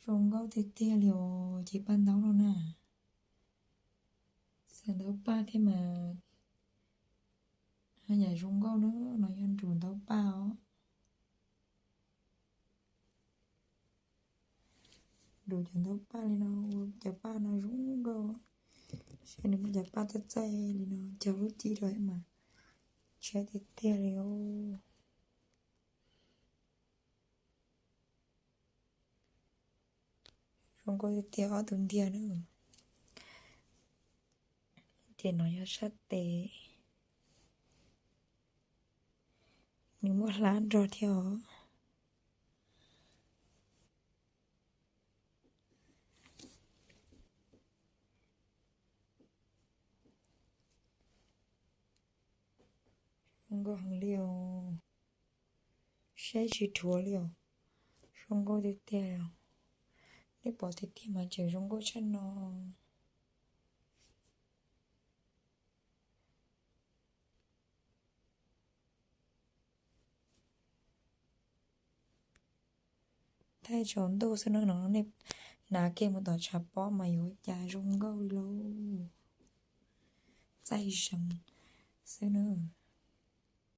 Zoo nkauj tiag tiag li os, ces paj ntaub no na. Xaws ntaub paj thiab mas yam zoo nkauj na, no yog nrus ntaub paj os. Nrus cov ntaub paj li no, ua cov paj no zoo nkauj. Saib nws muaj cov paj txaij txaij li no cog lub cib rau mas tshaj tiag tiag li os. Zoo nkauj tiag tiag ob tug ntiag na. Ces no yog sab tes, nws muaj hlab nrog thiab os. Zoo nkauj heev li os. Saib tsis dhuav li os. Zoo nkauj tiag tiag li os. Nej pom tiag tiag mas tseem zoo nkauj tshaj no. Thaij tsaus ntuj xwb na no, nej hnav kiag mus tom tshav pob mas yuav ua cas zoo nkauj li lauj. Txaij zees xwb na.